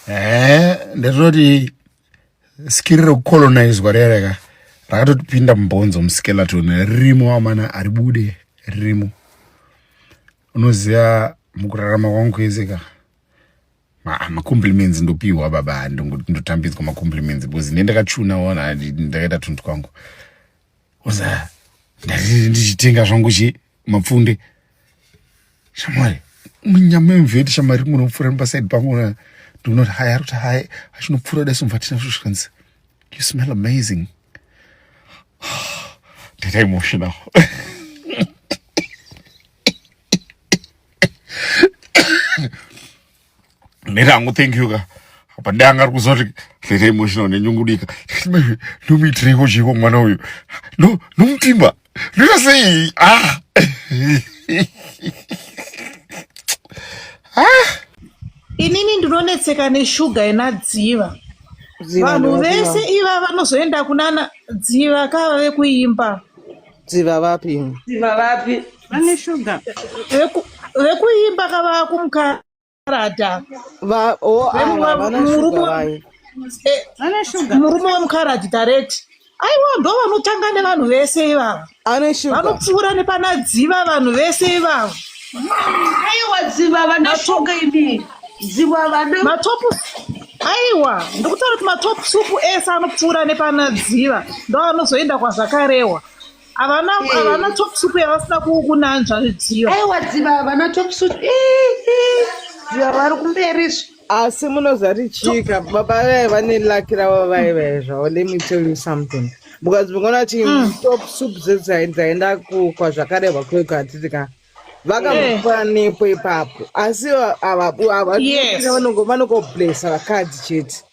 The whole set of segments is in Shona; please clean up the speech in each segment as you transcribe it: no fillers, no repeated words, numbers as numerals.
Eh, ndinoti skiri rekucolonizwa riya reka rakatotipinda mubhonzo muskeleton ririmo amana haribude ririmo unoziva mukurarama kwangu kwese ka macompliments ndopiwa baba ndotambidzwa macompliments because ne ndakachuna ona ndakaita tunhu twangu oza ndati ndichitenga zvangu chi mapfunde shamwari munyama yemveti shamwari ringonopfuura nepasaidi pangu ndinoti hai ari kuti hai achinopfuura dai somva tina zvisvikanzi you smell amazing ndaita emotional. Nerangu thank you ka apa danga ari kuzoti ndaita emotional nenyungudika ndomuitireiko chiiko mwana uyu nomutimba ndoita sei ah ah Inini ndinonetseka neshuga ina Dziva. Dziva Vanhu ndovapi vese vavo? iva vanozoenda kunana Dziva kava vekuimba. Dziva vapi? Dziva vapi? Vane shuga. Veku, vekuimba kava kumukarada. Va o ava havana shuga Murume vaye. eh, Vane shuga. murume wemukaradi direct. Aiwa ndo vanotanga nevanhu vese ivava. Ane shuga. Vanopfuura nepana Dziva vanhu vese ivava. Aiwa dziva vane shuga imi. Dziva vane Matopu aiwa ndikutaura kuti matop supu ese anopfuura nepana Dziva ndo anozoenda kwazvakarehwa. Havana havana top supu yavasina kunanzva Dziva. Aiwa dziva havana top suit. Dziva vari kumberi izvi. Asi munozati chika baba vaye vane lucky ravo vaye vaye zvavo let me tell you something because mukaona kuti top soup dzaenda kwazvakarehwa kwega hatiti ka vakambofa nepo ipapo asi ava ava Yes. vanongoblessa vakadzi chete.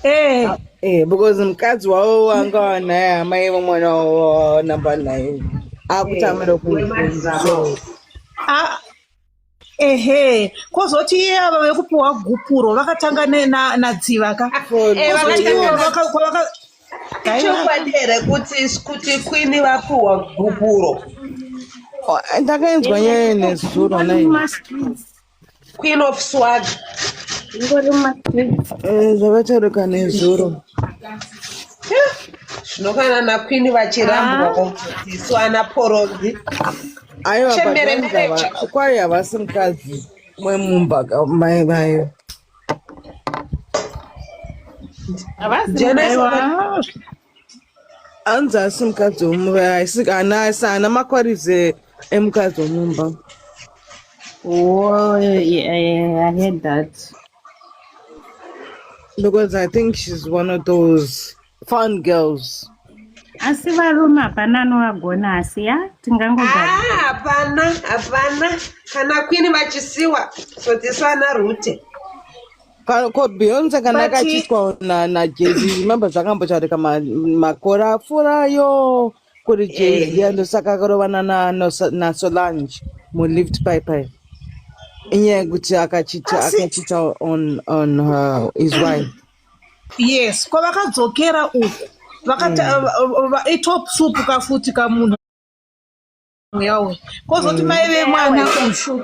Eh. Eh, because mukadzi wavo wanga wanaye amai vemwana wavo number 9 akutamira ku Ah, ehe kozoti iye ava vekupiwa gupuro vakatanga nadziva ka Eh, kozoti ivo vakatanga kwavaka Ichokwadi here kuti kuti queen vapuwa gupuro? Oh, ndakainzwa nyaya nezuro nai Queen of swag. Ingori mumastreets. Eh, zvakataurika nezuro. Zvino kana naQueen vachirambwa Ah. isu ana poronzi. Aiwa Chembere but vanzi mbere hava- kwai havasi mukadzi wemumba ka- mai vayo. Havasi Jenesa Aiwa. Hanzi asi mukadzi wemumba haisi ana asi ana makwarize emukadzi wemumba. Oh, yeah, I heard that. Because I think she's one of those fun girls. Asi varume hapana anovagona asi ya tingangogara. Ah, hapana hapana kana queen vachisiwa so tisu ana rute. Ko Beyonce kana But akachitwa na na Jay-Z remember zvakambotaurika makore apfuurayo kuti Jay-Z Eh. ndosaka akarovana na, na Solange mulift pai pai inyaya yekuti akachita asi akachita on her his wife. yes kwavakadzokera uku vakata itop soup kafuti kamunhu yawe kozoti mai vemwana uyu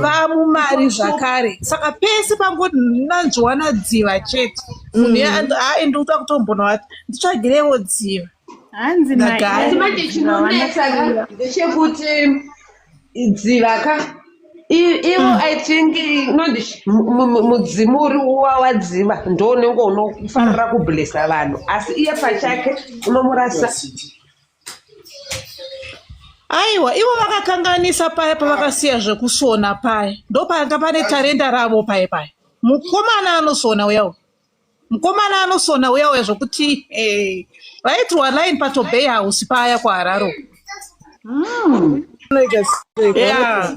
vamumari zvakare saka pese pangonanzviwa nadziva chete munhu aende kuta kutombona vati nditsvagirewo dziva Hanzi Ndagara. Asi manje chinonetsa ka ndechekuti dziva ka ivo I think inonzi mudzimu uri uwa wadziva ndo unenge unofanira kublesa vanhu asi iye pachake unomurasa. Aiwa ivo vakakanganisa paya pavakasiya zvekusona paya ndopanga pane tarenda ravo paya paya mukomana anosona uya uya mukomana anosona uya uya zvokuti eh, vaitirwa line patobay house paya kuhararo Unoita sei? yeah.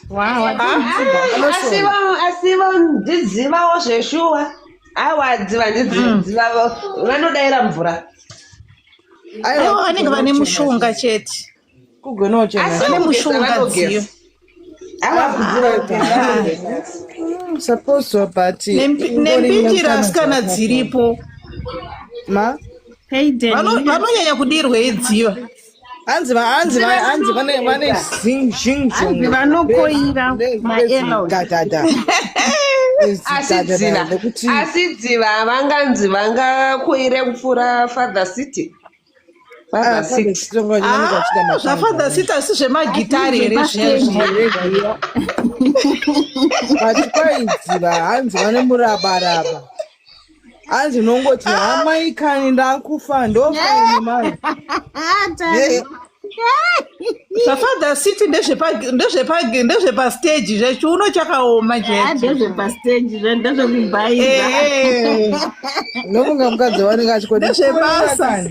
Wow, Asi asi ndidzivawo zveshuwa aiwa dziva ndidziva vanodaira mvura. Aiwa vanenge vane mushonga chete. Kugonawo chena. Asi Vane kugeza mushonga vanogeza. dziyo. Aiwa kudziva kugeza vanogeza. Suppose so but Nembinjira asikana dziripo. Ma Hayden. Vanonyanya kudirwei dziva. Hanzi hanzi hanzi vane vane zing zing Hanzi vanokoira maelon. Da Asi dziva asi dziva havanganzi vangakoire kupfuura Father City. Father City. Ah, zvaFather City asi zvemagitari here zviya zviya? But kwaidziva hanzi vane murabaraba. Hanzi unongoti hamai kani ndakufa ndofa ini manje. ZvaFather City ndezvepasteji zvechiuno chakaoma chete. Ndezvepasteji zve ndezvekubhaiza. Ehe. Ndofunga mukadzi wanenge achikoti Ndezvebasa.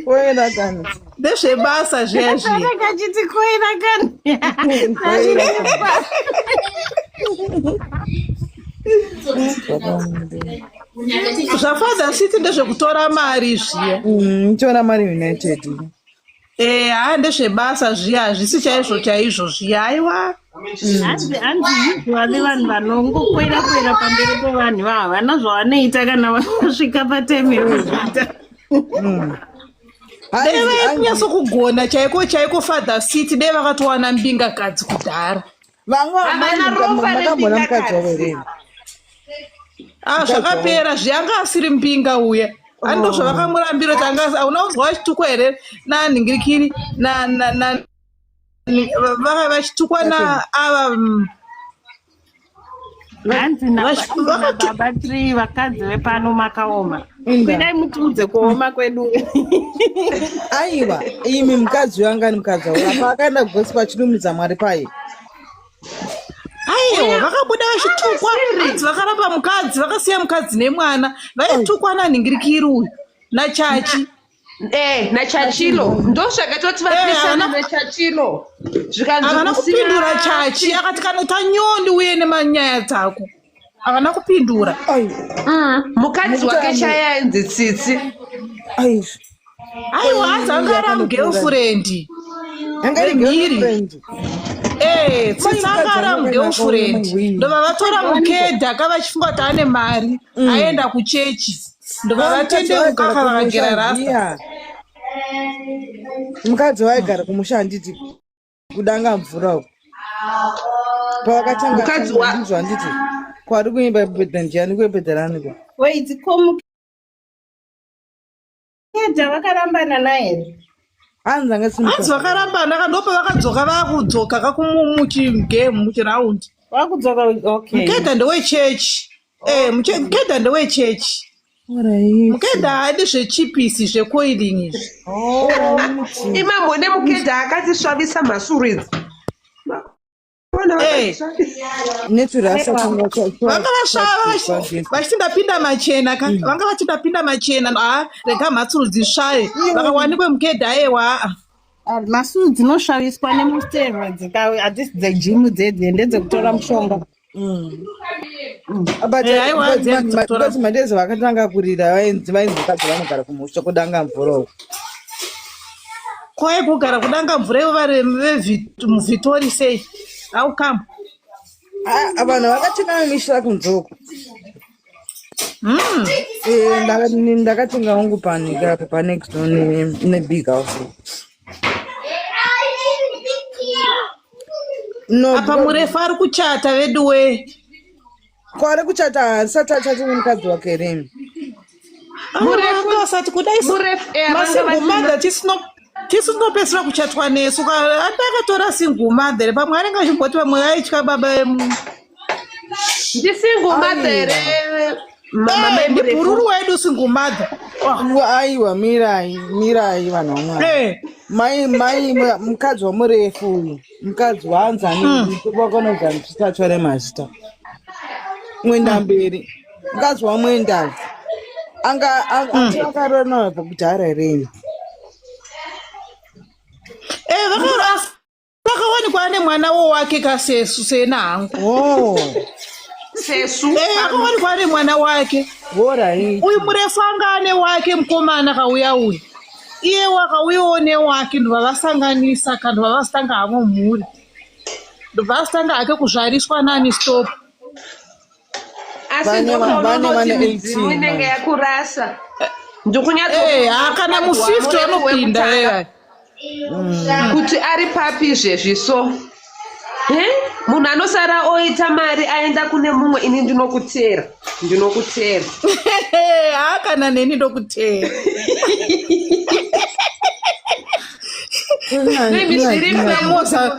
Koenda kani. Ndezvebasa zviya zviya. Anenge achiti koira kani. Koira. ZvaFather City ndezvekutora mari zviya. Ndichiona mari United. Eh, haa ndezvebasa zviya hazvisi chaizvo chaizvo zviya aiwa. Hanzi hanzi usually vanhu vanongokwira kwira pamberi pevanhu ivava havana zvavanoita kana vasvika patime yekuzviita. Dai vainyatso kugona chaiko chaiko Father City dai vakatowana mbinga kadzi kudhara. Vamwe Havana ropa makamboona mukadzi wavo here? Ah, zvakapera zviya anga asiri mbinga uya. Ando zvavakamurambira kuti anga hauna kunzwa vachitukwa here nanhingirikiri na na na vaka vachitukwa na ava Hanzi nababa tiri vakadzi vepano makaoma. Kwirai mutiudze kuoma kwedu. Aiwa, imi mukadzi uyo anga ari mukadzi wavo. Apa akaenda kugosi pachidumidza Mwari paye. Aiwa, vakabuda vachitukwa, hanzi vakaramba mukadzi, vakasiya mukadzi nemwana, vaitukwa nanhingirikiri uyu nachachi. Eh, nachachilo ndozvakatoti vapisane Eh, nachachilo zvikanzi Havana kusiya kupindura chachi, akati kana tanyoni uye nemanyaya dzako. Havana kupindura. Ai, Mukadzi wake chaiye ainzi Tsitsi. ai. Aiwa, hanzi anga ari amugirlfriend. Anga ari Mhiri. girlfriend. Eh, Tsitsi anga ari amugirlfriend. Ndobva vatora mukedha ka vachifunga kuti ane mari, aenda kuchechi. Ndobva vatendeuka ka vakagera rasta. Mukadzi waigara kumusha handiti kudanga mvura uko. Pavakatanga Mukadzi ndizvo handiti kwari kuimba bhedha ndiani kuibhedharani ko. Wait, ko mukeda vakarambana naye here? Hanzi anga asiri Hanzi mukadzi. vakarambana ka ndopavakadzoka vakudzoka ka muchigame muchiraundi. Vakudzoka okay. Mukeda ndewechechi. Eh, mukeda ndewechechi. Alright. Mukeda haadi zvechipisi zvekoiling izvi. Alright. Imambo nemukedha akatisvavisa mhasuru idzi. Vana Eh. vakatisvavisa. Neturasa tanga Vanga vasvava vachiti ndapinda machena ka vanga vachiti ndapinda machena haa rega mhatsuru dzisvaye vakawanikwe mukedha aiwa aa. Mhasuru dzinosvaviswa nemasteroids ka hadzisi dzejimu dzedzi ndedzekutora mushonga. But Eh, aiwa, dzekutora. but madezi vakatanga kurira vainzi vainzi vakadzi vanogara kumusha kudanga mvura uko. Kwai kugara kudanga mvura ivo vari muVhitori sei? How come? Ah, vanhu vakatenga misha kunze uko. Eh, ndakatenga wangu panika apa panext door nebig house. No, Apa murefu ari kuchata vedu we. Kwari kuchata asati achati nemukadzi wake here? Murefu asati kudai Murefu, eh, vanga masingle vasina- mother tisu tinopedzisira kuchatwa nesu ati akatora single mother pamwe anenge achimboti vamwe aitya baba Ndisingle mother here mama Eh, mai ndi murefu? bhururu wedu single mother. Oh, Aiwa, mirai, mirai vanhu vamwari. Mai mai mukadzi wamurefu uyu mukadzi waanzani wakanonzani tisatyore mazita mwenda mberi mukadzi wamwendazi anga ati akarona kudhara here? Eh, vakawanikwa ane mwana wo wake kasesu sena hangu. Oh. Sesu. Eh, akawanikwa ane mwana wake. Alright. Uyu murefu anga ane wake mukomana kauya uyu. Iye wakauyawo newake ndobva vasanganisa ka ndobva vasitanga havo mhuri. Ndobva vasitanga hake kuzvariswa nani stop. Asi Vane ndopaunonoti vane midzimu 18 inenge manje. yakurasa. Eh, ha kana mu 50 vanopinda eh. Kuti ari papi izvezvi so. He? Munhu anosara oita mari aenda kune mumwe, ini ndinokuteera. Ndinokuteera. Haa, kana neni ndokuteera. Maybe zviri Moza.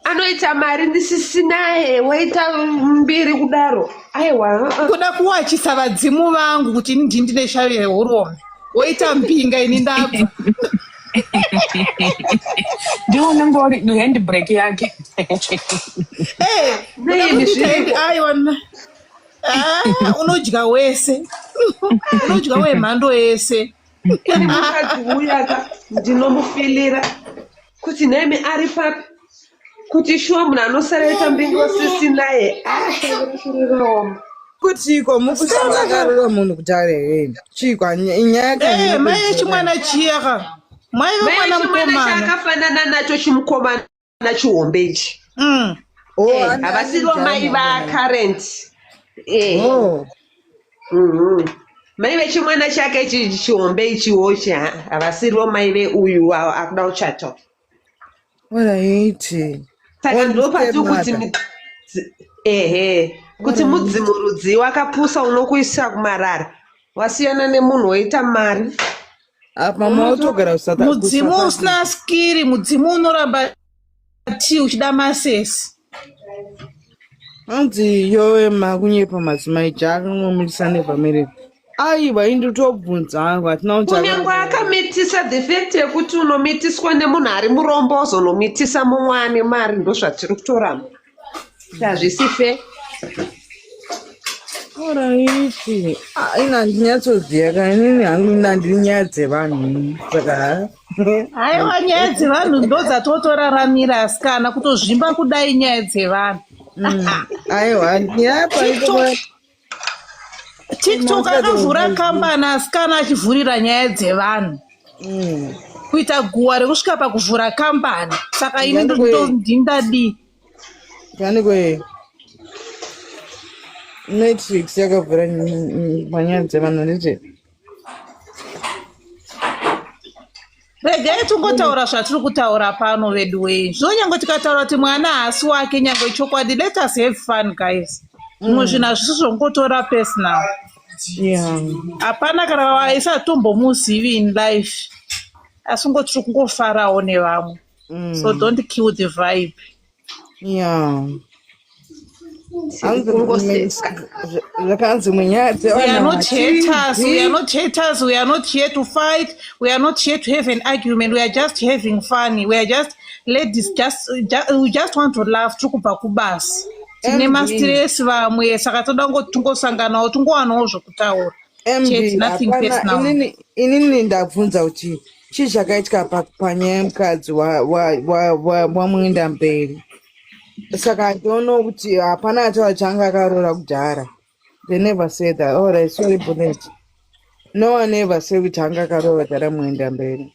Anoita mari ndisisinaye, waita mbiri kudaro. Aiwa. Kuda kuwachisa vadzimu vangu kuti ini ndini ndine shavi rehurombe, woita mbinga, ini ndabva. Ndiwo unenge uri handbrake yake. Eh, kuda Nei, kundiita zviriko. Aiwa, ah, unodya wese, unodya wemhando yese. Ini mukadzi uyaka ndinomufilira kuti nemi ari papi, kuti shuwa munhu anosara ita mbinga sisinaye ah. Kutiko mukusakarora munhu kudhara here? Chiko inyaya? Eh, mai vechimwana chiya ka, mai vemwana mai chimwana mukomana. Chaakafanana nacho chimukomana chihombe ichi. Oh, Havasiriwo mai vacurrent. Oh. Mai vechimwana chake ichi chihombe ichiwo chi havasiriwo mai veuyu akuda kuchata. Alright. Saka Oh, ndopati kuti stepmother. ehe, kuti mudzimu rudzi wakapusa unokuisa kumarara, wasiyana nemunhu woita mari. Apa mama utogara kusata. Mudzimu usina skiri, mudzimu unoramba ti uchida masesi. Hanzi yowe makunyepa madzimai jakamwomurisa nevamere. Aiwa, indotobvunza hangu, hatina kuti Kunyange akamitisa, the fact yekuti unomitiswa nemunhu ari murombo, ozonomitisa mumwe ane mari, ndozvatiri kutoramba, hazvisi fair. Alright. Ah, ina handinyatsoziva ka inini hangu, ina handiri nyaya dzevanhu, saka Haiwa, nyaya dzevanhu ndo dzatotoraramira, asikana, kutozvimba kudai nyaya dzevanhu. Aiwa, nyaya TikTok, TikTok akavhura kambani, asikana, achivhurira nyaya dzevanhu, kuita guwa rekusvika pakuvhura kambani. Saka ini ndindadii? Kanikwe Matrix yakavhura panyaya dzevanhu, nditi. Regai tingotaura zvatiri kutaura pano vedu wei. Zvino nyange tikataura kuti mwana haasi wake, nyange chokwadi, let us have fun, guys. Zvimwe zvinhu hazvisi zvongotora personal. Hapana kana isatombomuzivi in life, asi ngo tiri kungofarawo nevamwe, so don't kill the vibe. Yeah. Tiri kungoseka. Zvakanzi munyaya We are not haters, we are not haters, we are not here to fight, we are not here to have an argument, we are just having fun, we are just ladies, just we just want to laugh. Tiri kubva kubasa, tine MD. Mastress vamwe, saka toda ngoti tingosanganawo, tingowanawo zvokutaura chete, MB nothing hapana. personal. Inini ndabvunza kuti chii chakaitika panyaya yemukadzi wamuenda mberi. Saka I don't know kuti hapana ataura changa akaroora kudhara. They never said that. All right, sorry, Bullet. No one ever say kuti anga akaroora kudhara muenda mberi.